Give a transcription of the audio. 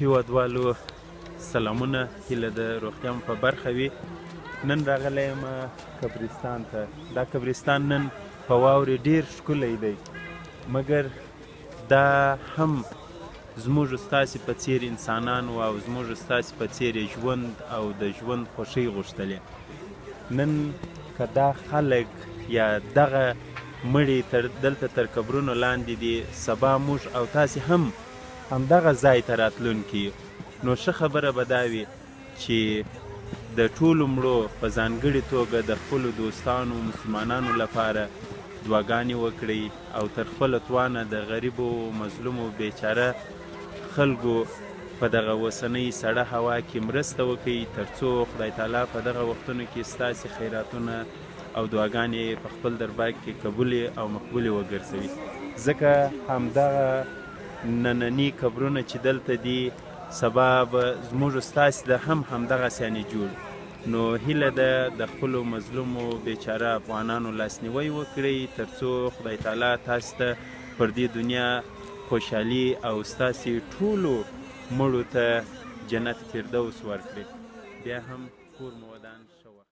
هیوادوالو سلامونه، هیله ده روغتیا مو په برخه وي. نن راغلی یم قبرستان ته. دا قبرستان نن په واورې ډیر ښکلی دی، مګر دا هم زموږ ستاسې په څیر انسانان وو او زموږ ستاسې په څیر یې ژوند او د ژوند خوښۍ غوښتلې. نن که دا خلک یا دغه مړي تر دلته تر قبرونو لاندې دي، سبا موږ او تاسې هم همدغه ځای ته راتلونکي یو، نو ښه خبره به دا وي چې د ټولو مړو په ځانګړي توګه د خپلو دوستانو مسلمانانو لپاره دعاګانې وکړئ او تر خپله توانه د غریبو، مظلومو، بیچاره خلکو په دغه اوسنۍ سړه هوا کې مرسته وکړئ، ترڅو خدای تعالی په دغه وختونو کې ستاسې خیراتونه او دعاګانې په خپل دربار کې قبولې او مقبولې وګرځوي. ځکه همدغه ننني قبرونه چې دلته دي، سبا به زموږ ستاسې د هم همدغسیانې جوړ. نو هیله ده د خپلو مظلومو بیچاره افغانانو لاسنیوی وکړئ، ترڅو خدای تعالی تاسې ته پر دې دنیا خوشحالي او ستاسې ټولو مړو ته جنت فردوس ورکړي. بیا هم کور مو ودان.